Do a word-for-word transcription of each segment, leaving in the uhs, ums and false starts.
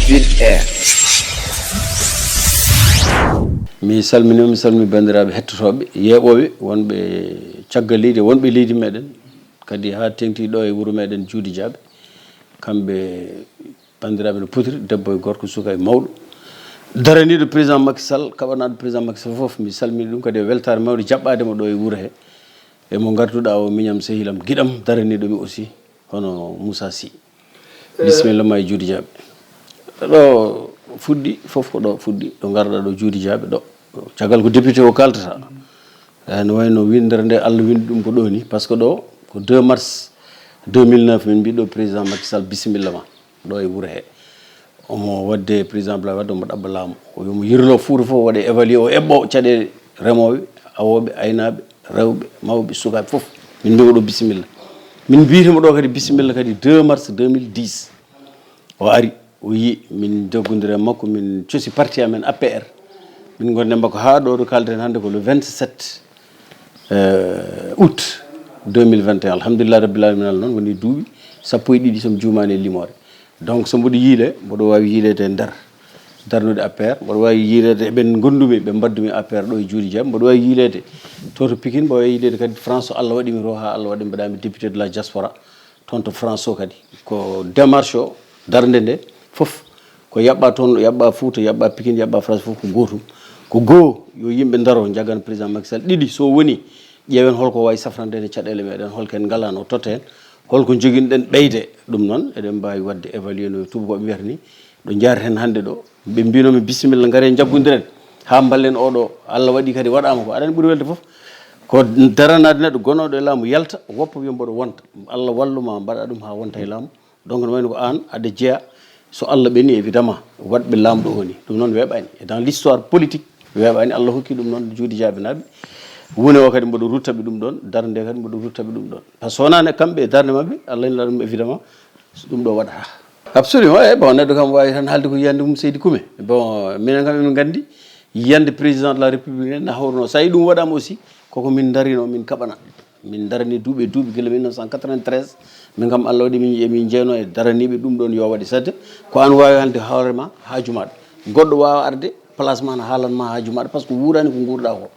Sud Air. Mi salmini, mi salmini banndiraaɓe hettotooɓe, yeeɓooɓe wonɓe caggal leydi, wonɓe leydi meɗen, kadi haa teŋti ɗo e wuro meɗen Juude Jaaɓe. Kamɓe banndiraaɓe no potiri, debbo e gorko, suka e mawɗo. Daraniiɗo président Macky Sall, kaɓanaaɗo président Macky Sall fof, mi salmini ɗum kadi e weltaare mawde jaɓɓaade mo ɗo e wuro he. E mo ngarduɗaa o, miñam, sehilam, giɗam, daraniiɗo mi aussi, hono Moussa Sy. Bisimilla ma e Juude Jaaɓe. Ɗo fuɗɗi fof ko ɗo fuɗɗi, ɗo ngarɗaa ɗo Juude Jaaɓe ɗo. Caggal ko député o kaltata. Eh, no wayno winndere nde Allah winndi ɗum ko ɗo ni, par ce que ɗo ko deux mars deux mille neuf min mbi ɗo président Macky Sall bisimilla ma ɗo e wuro he. Omo waɗde président Abdoulaye Wade, omo ɗaɓɓa laamu. O wiimo yirlo Fuuta fof waɗe évalué, o eɓɓo caɗeele remooɓe, awooɓe, aynaaɓe, rewɓe, mawɓe, sukaaɓe fof. Min mbi mo ɗo bisimilla. Min mbiyetemo ɗo kadi bisimilla kadi deux mars deux mille dix. O ari, o yi min jaggondirii e makko, min cosi parti amen A P R. Min ngondi e makko haa ɗo ɗo kalden hannde ko le vingt-sept, euh, août deux mille vingt et un. Alhamdulillah rabbil alamina, noon woni duuɓi sappo e ɗiɗi, so mi juumaani e limoore. Donc, so mboɗo yiile, mboɗo waawi yiileede e nder darnude A P R, mboɗo waawi yiileede e ɓen ngondumi, ɓe mbaddumi A P R ɗo e Juude Jaaɓe, mboɗo waawi yiileede to, to Pikine, mboɗo waawi yiileede kadi France, so Allah waɗi mi to, haa Allah waɗi mi mbaɗaami député de la diaspora toon to France o kadi. Ko démarche o, darnde nde fof, ko yaɓɓa toon, yaɓɓa Fuuta, yaɓɓa Pikine, yaɓɓa France fof ko gootum. Ko goo, yo yimɓe ndaro, njaggan président Macky Sall. Ɗiɗi, so woni, ƴeewen holko waawi safrande en e caɗeele meɗen, holko en ngalano, totten, holko njoginɗen ɓeyde. Ɗum noon, eɗen mbaawi waɗde évalué no tuubakooɓe mbiyata ni, ɗo njaareten hannde ɗo. Ɓe mbino mi bisimilla, ngare njaggondiren haa mballen oɗo. Allah waɗi kadi waɗaama ko aɗa andi ɓuri welde fof. Ko daranaade neɗɗo gonooɗo e laamu yalta, woppa wiya mboɗo wonta. Allah wallu ma mbaɗa ɗum haa wonta e laamu. Donc no wayno ko aan aɗa jeyaa, so Allah ɓenni évidemment, waɗɓe laamɗo o ni. Ɗum noon weeɓaani. Et dans l'histoire politique, weeɓaani. Allah hokki ɗum noon Juude Jaaɓe naaɓe. Wune o kadi mboɗo ruttaɓe ɗum ɗoon, darnde kadi mboɗo ruttaɓe ɗum ɗoon. Par ce que wonaa ne kamɓe e darnde maɓɓe, Allah ina ɗum évidemment, so ɗum ɗo waɗata. Absolument, e bon, neɗɗo kam waawi tan haalde ko yiyannde mum seydi Kume. Bon, minen kam emin nganndi yiyannde président de la République ne na hawruno. So tawi ɗum waɗaama aussi, koko min darino, min kaɓana. Min darani duuɓi e duuɓi gila mille neuf cent quatre-vingt-treize. Min kam Allah waɗi min, emin jeeyno e daraniiɓe ɗum ɗoon yo waɗe. Sade ko aan waawi haalde hoore ma haaju maɗa. Goɗɗo waawa arde place ma na haalan ma haaju maɗa par ce que wuurani ko nguurɗaa ko.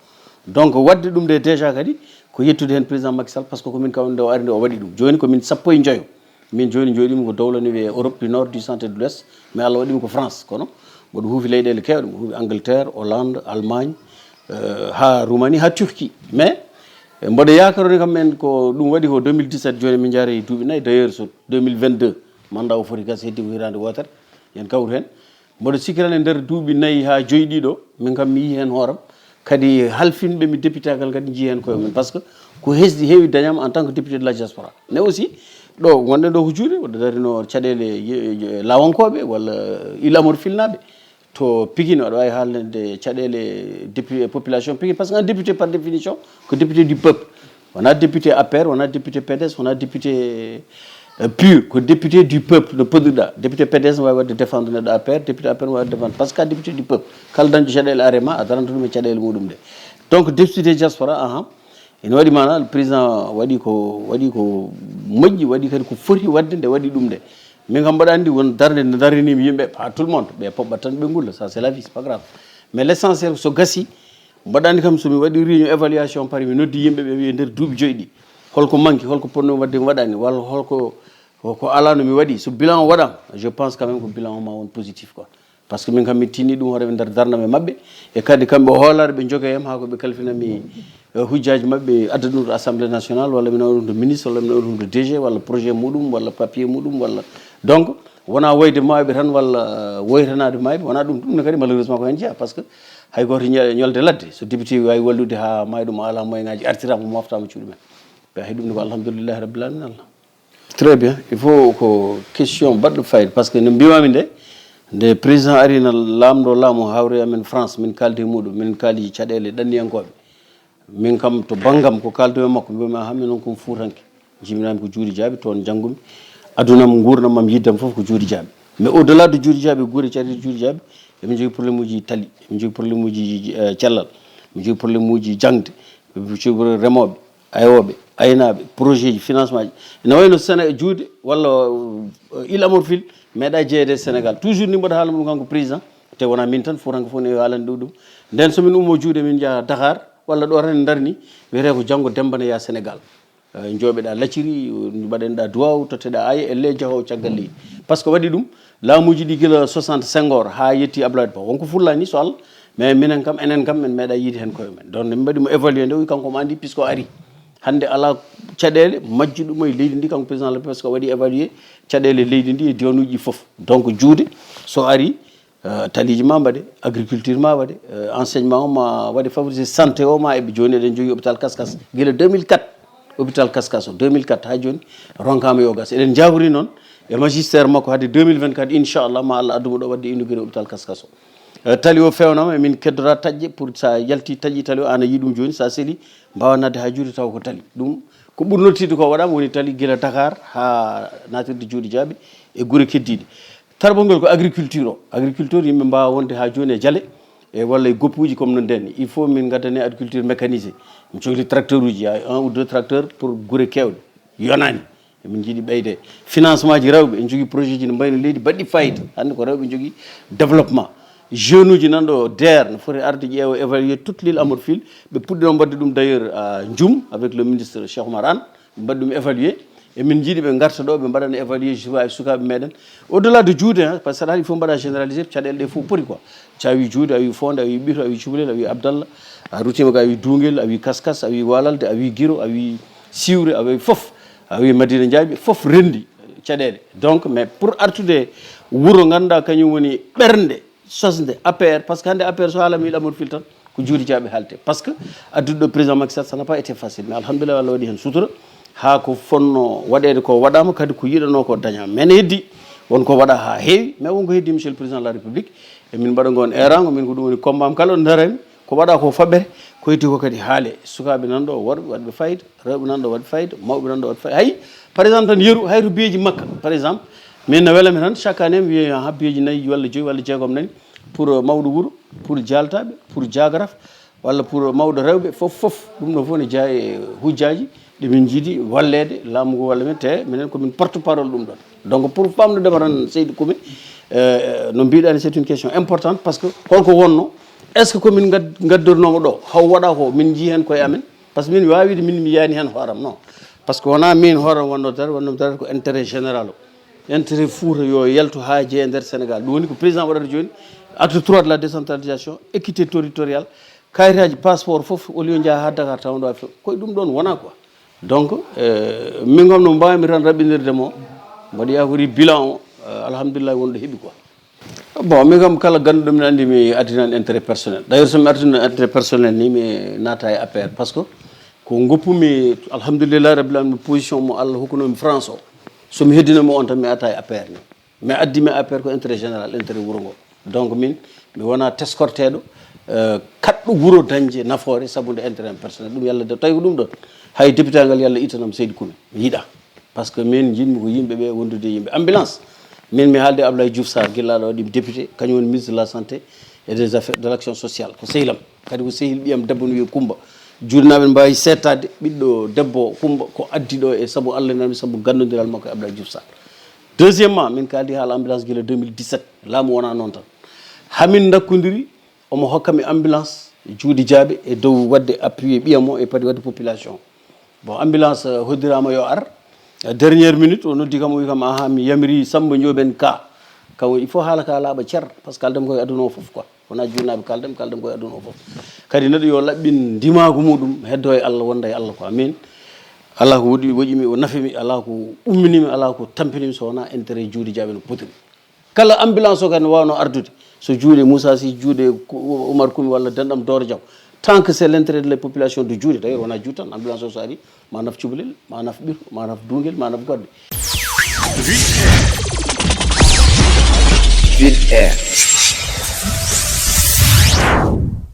Donc waɗde ɗum nde déjà kadi ko yettude heen président Macky Sall par ce que ko min kam nde o ari nde o waɗi ɗum. Jooni ko min sappo e njoyo. Min jooni njooɗiimi ko dowla ne wiyee Europe du Nord, du Centre et de l'Ouest, mais Allah waɗi mi ko France. Kono mboɗo huufi leyɗeele keewɗe, mboɗo huufi Angleterre, Hollande, Allemagne, euh, haa Roumanie, haa Turquie. Mais, eh, mboɗo yaakarooni kam en ko ɗum waɗi ko deux mille dix-sept, jooni min njaara e duuɓi nayi. D'ailleurs, so deux mille vingt-deux, mandat o foti gas, heddi ko hitaande wootere, yen kawru heen. Mboɗo sikki tan e nder duuɓi nayi haa joyi ɗiɗo, min kam mi yii heen hooram. Kadi halfinɓe mi député kala kadi njii heen koye mum. Par ce que ko hesɗi heewi dañaama en tant que député de la diaspora. Mais aussi, ɗo ngonɗen ɗo ko Juude, mboɗo darino caɗeele ye-, ye-, lawankooɓe walla Île à Morphil naaɓe. To Pikine, aɗa waawi haalande caɗeele député population Pikine, par ce que un député par définition ko député du peuple. Wonaa député A P R, wonaa député P D S, wonaa député, euh, pur, ko député du peuple no podirɗaa. Député P D S no waawi waɗde défendre neɗɗo A P R, député A P R no waawi waɗde défendre, par ce que a député du peuple. Kala dañɗo caɗeele arema, a daranta ɗum e caɗeele muɗum ɗe. Donc député diaspora, ahan, ene waɗi maanaa, le président waɗi ko, waɗi ko moƴƴi, waɗi kadi ko foti waɗde nde waɗi ɗum nde. Min kam mboɗo anndi won darnde nde daraniimi yimɓe, pas tout le monde, ɓe poɓɓat tan ɓe ngulla, ça c'est la vie, c'est pas grave. Mais l'essentiel so gasi, mboɗo anndi kam so mi waɗi réunion évaluation, par mi noddi yimɓe, ɓe wiya nder duuɓi joyi ɗi, holko manki, holko ponno waɗde mi waɗani, walla holko ko, ko alano mi waɗi. So bilan o waɗama, je pense quand même ko bilan o ma won positif quoi. Par ce que min kam mi tinni ɗum hoore nder darnam e maɓɓe, e kadi kamɓe o hoolare ɓe joga yam haa ko ɓe kalfina mi, eh, hujjaaji maɓɓe, adda ɗum to Assemblée nationale, walla mi nawa ɗum to ministre, walla mi nawa ɗum to D G, walla projet muɗum, walla papier muɗum, walla. Donc wona woyde maayɓe tan, walla, eh, woytanaade maayɓe, wona ɗum. Ɗum ne kadi malheureusement ko heen jeyaa, par ce que hay gooto ñe-, ñolde ladde, so député waawi wallude haa maayɗo mo alaa moyen ŋaaji artiraama, mo moftaama cuuɗi men. Ɓe hay ɗum ne ko alhamdulillahi rabbil alamina Allah. Très bien. Il faut ko question baɗɗo fayida, par ce que no mbiwami nde, nde président ari na laamɗo laamu hawri amen France, min kaldi e muɗum, min kaali caɗeele ɗanniyankooɓe. Min kam to banngam ko kaldu e makko, mbiyami, "Aha, min noon ko mi fuutanke. Jibinami ko Juude Jaaɓe, toon njanngumi. Adunam, nguurndam am, yiddam fof ko Juude Jaaɓe." Mais au delà de Juude Jaaɓe, guure caɗeele Juude Jaaɓe, emin jogii problème uji tali, emin jogii problème uji, eh, cellal, emin jogii problème uji jaŋde, emin jogii problème remooɓe, ayooɓe, aynaaɓe, projet ji, financement ji. Ene wayno Sena e Juude walla, eh, Île à Morphil, Meeɗa jeeyde e Sénégal. Toujours ni mboɗo haala ɗum kanko président. Te wonaa min tan, fof tan ko fof ne yo haalani ɗum ɗum. Nden so min ummo juuɗe min njaha Dakar, walla ɗo tan en ndarni, wiyetee ko janngo Demba ne yaha Sénégal. Eh, njooɓeɗaa lacciri, mbaɗenɗaa duwaaw, totteɗaa aaya, elle jahoowo caggal leydi. Par ce que waɗi ɗum, laamuuji ɗi gila soixante Senghor haa yetti Abdoulaye Ba. Wonko fullaani so Allah, mais minen kam, enen kam, min meeɗa yiide heen koye men. Donc, min mbaɗi mo évaluer nde, o wi kanko omo anndi, puisque o ari. Hannde alaa caɗeele majjuɗe mo e leydi ndi, kanko président la, parce que o waɗi évaluer caɗeele leydi ndi e diwaanuuji ɗi fof. Donc, juuɗe, so ari, eh, taliiji ma mbaɗe, agriculture ma waɗe, eh, enseignement o ma waɗe favorisé, santé o ma eɓe. Jooni eɗen jogii hôpital Kaskas. Gila deux mille quatre, hôpital Kaskas o, deux mille quatre haa jooni, ronkaama yo gas. Eɗen njaabori noon e magistère makko, hade deux mille vingt-quatre, inchallah, ma Allah addu mo ɗo waɗde inauguré hôpital Kaskas o. Eh, tali o feewnama, emin keddora taƴƴe pour sa yalti taƴi tali o, an a yii ɗum jooni, sa seli, mbaawa nadde haa juuɗe taw ko tali. Ɗum ko ɓurnoo tiiɗde ko waɗaama, woni tali gila Dakar haa naatirde Juuɗe Jaaɓe e gure keddiiɗe. Tarbongol ko agriculture o. Agriculture, yimɓe mbaawa wonde haa jooni e jale, e walla e goppuuji comme no nden. Il faut min ngaddane agriculture mécanisée. Min cohli tracteur uji, y a un ou deux tracteurs pour gure keewɗe. Yonaani. Emin njiɗi ɓeyde. Financement ji rewɓe, en jogii projet ji no mbayno leydi baɗɗi fayida. Hannde ko rewɓe njogii développement. Jeunes uji nan ɗo, DER, no foti arde ƴeewa, évaluer toute l'île Amadou Fil. Ɓe puɗɗino mbaɗde ɗum d'ailleurs à Ndioum avec le ministre Cheikh Oumar Anne. Ɓe mbaɗi ɗum évaluer. Emin njiɗi ɓe ngarta ɗo, ɓe mbaɗana évaluer suka-, sukaaɓe meɗen. Au-delà de juuɗe, hein, parce que saɗa il faut mbaɗa généraliser, caɗeele ɗe fof poti quoi. So a wi juuɗe, a wi Fonde, a wi Ɓito, a wi Cubalel, a wi Abdallah, a ruttima ko a wi Duungel, a wi Kaskas, a wi Walalde, a wi Giro, a wi Siwre, a wi fof, a wi Madina Njaaɓi, fof renndi caɗeele. Donc, mais pour artude wuro ngannduɗaa kañum woni ɓernde sosnde A P R, parce que hannde A P R so haalama il Amadou Fil tan, ko Juuɗe Jaaɓe haalte. Parce que addude ɗo président Macky Sall, ça n'a pas été facile. Mais alhamdulillah, Allah waɗi heen sutura. Haa ko fotnoo waɗeede ko waɗaama, kadi ko yiɗanoo ko dañaa. Mais ne heddi, won ko waɗaa haa heewi, mais won ko heddi, monsieur le président de la République. E min mbaɗa ngoon eeraango, min ko ɗum woni combat am kala ɗo ndaraymi, ko waɗaa ko faɓɓere, ko heddi ko kadi haale. Sukaaɓe nan ɗo, worɓe waɗɓe fayida, rewɓe nan ɗo waɗɓe fayida, mawɓe nan ɗo waɗɓe fayida. Hay, par exemple, tan yeru, hay to biyeeji makka, par exemple, min no welami tan, chaque année mi wiya, "Aha, biyeeji nayi walla joyi walla jeegom nani pour, euh, mawɗo wuro, pour jaaltaaɓe, pour jaagaraf, walla pour mawɗo rewɓe, fof, fof." Ɗum ɗo fof ne jeyaa e hujjaaji ɗi min njiɗi walleede laamu ngu walla min, te minen ko min porte parole ɗum ɗon. Donc, pour famnude ma tan, Seydi Kumi, euh, no mbiɗani, c'est une question importante, parce que holko wonno, est-ce que ko min ngad-, ngaddirnoomo ɗo, haw waɗa ko min njii heen koye amen? Parce que min waawide min mi yaani heen hooram, non. Parce que wonaa min hooram wonno dara, wonno dara ko intérêt général o. Intérêt Fuuta yo yaltu haa jeya nder Sénégal. Ɗum woni ko président waɗata jooni, acte trois de la décentralisation, équité territoriale, kayitaaji passeport fof, au lieu njaha haa Dakar tawa ɗo affaire. Koye ɗum ɗon wonaa quoi. Donc, euh, min kam no mbaawmi tan raɓɓinirde mo, mboɗo yakori bilan o, euh, alhamdulillah wonɗo heɓi quoi. Bon, min kam kala ganduɗo min andi mi artinan intérêt personnel. D'ailleurs, so mi artinan intérêt personnel ni mi naata e A P R parce que ko goppumi, alhamdulillah rabbil alamin, position mo Allah hokkunomi France o. So mi heddino mo on tan mi ata e A P R ni. Mi addi mi A P R ko intérêt général, intérêt wuro ngo. Donc min mi wona teskorteɗo, euh, kaɗɗo wuro dañde nafoore sabu nde intérêt am personnel. Ɗum yalla de tawi ko ɗum ɗon. Hay député ngal yalla ittanam Seydi Kumi. Mi yiɗa. Parce que min njiɗmi ko yimɓe ɓe wondude e yimɓe. Ambulance, min mi haalde Ablaye Diouf Sarr, gillaaɗo waɗi député, kañum woni ministre de la santé et des affaires, de l'action sociale. Ko sehilam. Kadi ko sehil ɓiyam debbo no wiye Kumba. Juuɗe na amen mbaawi seettaade ɓiɗɗo debbo Kumba ko addi ɗo e sabu Allah nami, sabu ganndondiral makko e Ablaye Diouf Sarr. Deuxièmement, min kaaldi haala ambulance gila deux mille dix-sept. Laamu wona noon tan. Hamin ndakkodiri, omo hokka mi ambulance Juuɗe Jaaɓe e dow waɗde appuyé ɓiyam o e padi waɗde population. Bon, ambulance, euh, hoddiraama yo ar. Euh, dernière minute, o noddi kam, o wi kam, "Aha, mi yamiri Samba Ndiobène Ka." Kaw, il faut haala ka laaɓa cer, parce que kaldam koye aduna o fof quoi. Wona juunaɓe kaldam, kaldam koye aduna o fof. Kadi neɗɗo yo laɓɓin ndimaagu muɗum, heddo e Allah, wonda e Allah quoi. Min, alaa ko woɗi, woƴimi, o nafimi, alaa ko umminimi, alaa ko tampinimi, so wona intérêt Juuɗe Jaaɓe no potiri. Kala ambulance o kadi no wawno ardude. So juuɗe Moussa Sy, juuɗe Ku-, Oumar Kumi walla denɗam Dooro Diaw. Tant que c'est l'intérêt de la population de Juuɗe, d'ailleurs, wona juuɗe tan, ambulance o so ari, ma naf Cubalel, ma naf Ɓiru, ma naf Duungel, ma naf goɗɗe. Ville Air.